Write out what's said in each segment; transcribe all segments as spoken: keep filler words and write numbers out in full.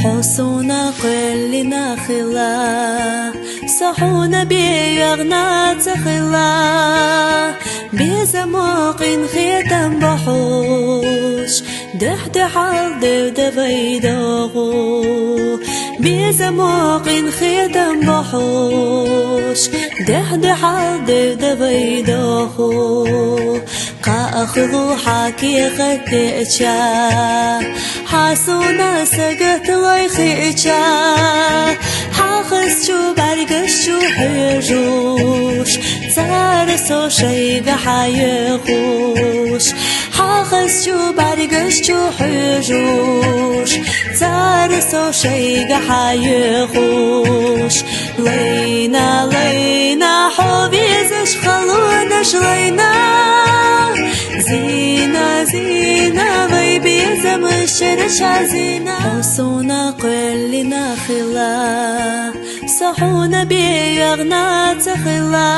Хьо сона кхоьллина хилла, со хьуна беваьгӀна ца хилла, безамо къин хетам бохьуш, дуьхь-дуьхьал девда вай догӀу. Безамо къин хетам бохьуш, дуьхь-дуьхьал девда вай догӀу. Кхаа хилу хьа кехат деача, хьа сона сагаталой хиача, хьа хазачу бӀаргаш чу хьоьжуш, цара со шайга хьайоахуш. Хьа хазачу бӀаргаш чу хьоьжуш, цара со шайга хьайоахуш. Лайна, лайна, хьо везаш халонаш лайна. Зина, зина, вай безамаш шера чазина. Хьо сона кхоьллина хилла, со хьуна беваьгӀна ца хилла.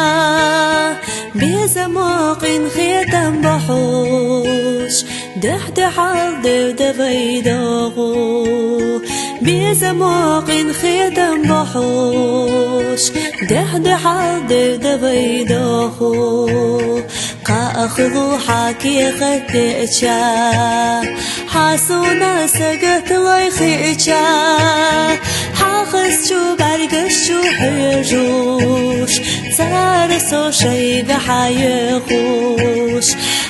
Безамо къин хетам бохьуш, дуьхь-дуьхьал девда вай догӀу. Безамо къин хетам бохьуш, дуьхь-дуьхьал девда вай догӀу. Кхаа хилу хьа кехат деача, хьа сона сагаталой хиача, хьа хазачу бӀаргаш чу хьоьжуш, цара со шайга хьайоахуш.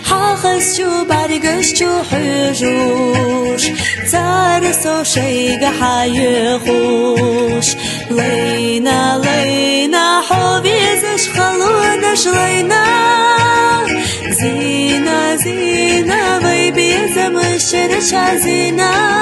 Хьа хазачу бӀаргаш чу хьоьжуш, цара со шайга хьайоахуш. Лайна, лайна, хьо везаш халонаш лайна. Зина, зина, вай безамаш шера чазина.